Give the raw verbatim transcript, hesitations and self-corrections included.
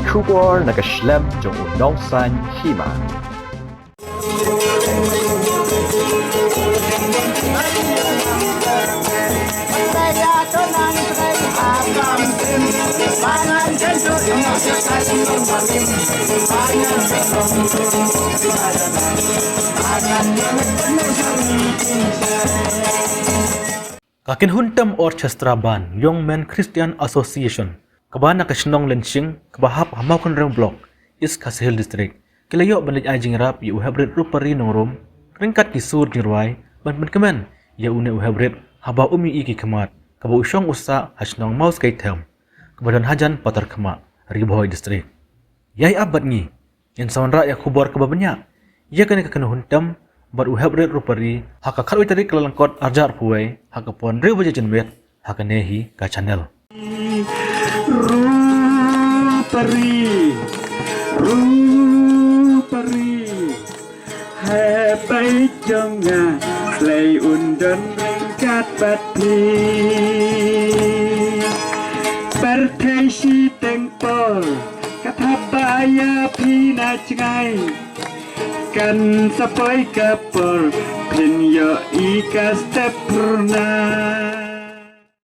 Khubor na ka shlem jong u nongsan hima. Ka Kynhun Tem Orchestra Band, Young Men Christian Association, kaba na ka shnong Lenshing, kaba hap ha Mawkynrew Block, East Khasi Hills District, ki la ïoh ban leit ai jingïarap ïa u Heprit Rupari Nongrum ryngkat ki sur jingrwai, ban pynkmen ïa une u Heprit haba um ïohi ki khmat, kaba u shong u sah ha shnong Mawskei Them, kaba don hajan Patharkhmah, Ri Bhoi District. Ïai ap bad ngi, ngin sa wanrah ïa ka khubor kaba bniah ïa kane ka Kynhun Tem bad u Heprit Rupari ha ka khatwei tarik Kyllalyngkot arhajar arphew wei, ha ka por hynriew baje janmiet, ha kane hi ka channel. Rupari, Rupari, Heprit jong nga, Blei un don ryngkat bad phi. Pyrthei shiteng por, ka thap ba ïa phi na jngai. Kan sa poi ka por, phin ïohi ka step pyrna.